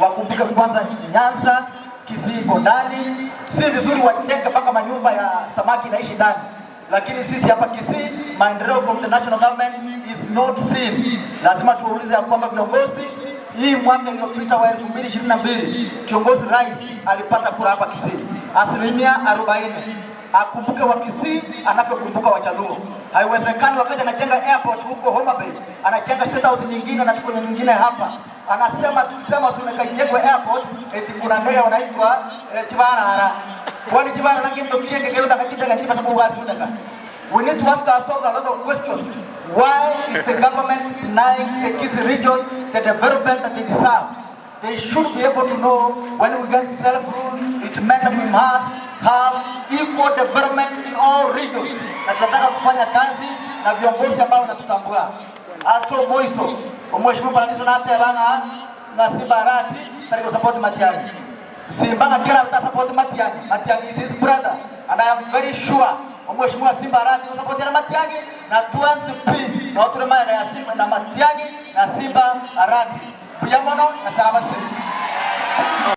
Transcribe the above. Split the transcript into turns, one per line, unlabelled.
Wakumbuke kwanza Nyanza, Kisii iko ndani. Si vizuri wajenge mpaka manyumba ya samaki inaishi ndani, lakini sisi hapa Kisii maendeleo from the national government is not seen. Lazima tuwaulize ya kwamba viongozi, hii mwaka iliyopita wa 2022 kiongozi rais alipata kura hapa Kisii 40%. Akumbuke wa Kisii anavyokumbuka Wajaluo. Haiwezekani wakati anajenga airport huko Homa Bay, anajenga state house nyingine na tuko nyingine hapa, anasema tukisema Suneka ijengwe airport, eti kuna ndege wanaitwa Chibarara. Kwani Chibarara kinto kienge kero takachitega chipa sababu wa Suneka. We need to ask ourselves a lot of questions. Why is the government denying the Kisii region the development that they deserve? They should be able to know when we get self-rule, it meant that we must have equal development in all regions. Na tunataka kufanya kazi na viongozi ambao wanatutambua. Aso moiso, Mheshimiwa Paradiso nate bana na Simba Arati tari support Matiang'i. Simba na kila mtu support Matiang'i. Matiang'i is his brother and I am very sure Mheshimiwa Simba Arati support na Matiang'i na tuanze pi na oturema ya Simba na Matiang'i na Simba Arati. Buyamono na sabase.